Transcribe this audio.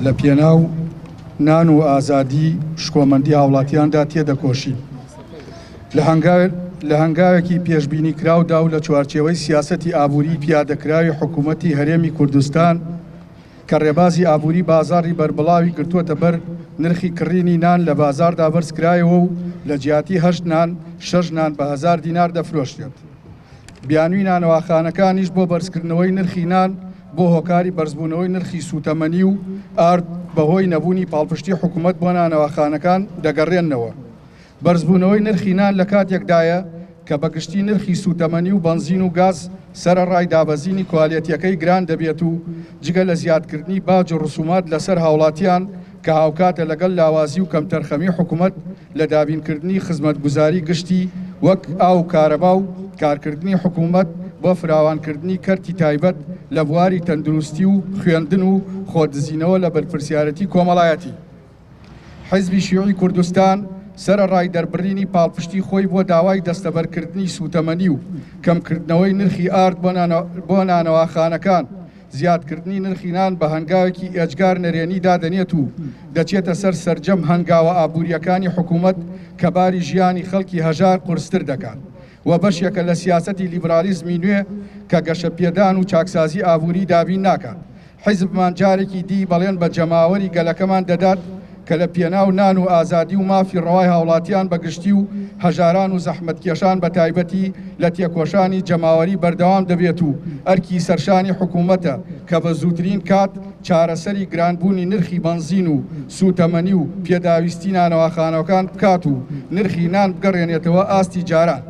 لە پێناو نان و ئازادی شکۆمەندی هاوڵاتیاندا تێدەکۆشین. لە هەنگاوێکی پێشبینیکراودا و لە چوارچێوەی سیاسەتی ئابووریی پیادەکراوی حکوومەتی هەرێمی کوردستان کە ڕێبازی ئابووری بازاڕی بەربڵاوی گرتووەتە بەر، نرخی کڕینی نان لە بازاڕدا بەرزکرایەوە و لە جیاتی هەشت نان، شەش نان بە هەزار دینار دەفرۆشرێت. بیانووی نانەواخانەکانیش بۆ بەرزکردنەوەی نرخی نان بۆ هۆکاری بەرزبوونەوەی نرخی سووتەمەنی و ئارد بەهۆی نەبوونی پاڵپشتی حکومەت بۆ نانەواخانەکان دەگەڕێننەوە. بەرزبوونەوەی نرخی نان لە کاتێکدایە کە بە گشتی نرخی سووتەمەنی و بەنزین و گاز سەرەڕای دابەزینی کوالێتییەکەی گران دەبێت و جگە لە زیادکردنی باج و ڕسومات لەسەر هاوڵاتیان کە هاوکاتە لەگەڵ لاوازی و کەمتەرخەمی حکومەت لە دابینکردنی خزمەتگوزاری گشتی وەک ئاو و کارەبا و کارکردنی حکومەت بۆ فراوانکردنی کەرتی تایبەت لە بواری تەندروستی و خوێندن و خۆدزینەوە لە بەرپرسیارێتی کۆمەڵایەتی. حیزبی شیوعی کوردستان سەرەڕای دەربڕینی پاڵپشتی خۆی بۆ داوای دەستەبەرکردنی سووتەمەنی و کەمکردنەوەی نرخی ئارد بۆ نانەواخانەکان، زیادکردنی نرخی نان بە هەنگاوێکی ئێجگار نەرێنی دادەنێت و دەچێتە سەر سەرجەم هەنگاوە ئابوورییەکانی حکوومەت کە باری ژیانی خەڵکی هەژار قورستر دەکات و بەشێکە لە سیاسەتی لیبرالیزمی نوێ کە گەشەپێدان و چاکسازی ئابووری دابین ناکات. حیزبمان جارێکی دی بەڵێن بە جەماوەری گەلەکەمان دەدات کە لە پێناو نان و ئازادی و مافی ڕەوای هاوڵاتیان بە گشتی و هەژاران و زەحمەتکێشان بە تایبەتی لە تێکۆشانی جەماوەری بەردەوام دەبێت و ئەرکی سەرشانی حکوومەتە کە بە زووترین کات چارەسەری گرانبوونی نرخی بەنزین و سووتەمەنی و پێداویستی نانەواخانەکان بکات و نرخی نان بگەڕێنێتەوە ئاستی جاران.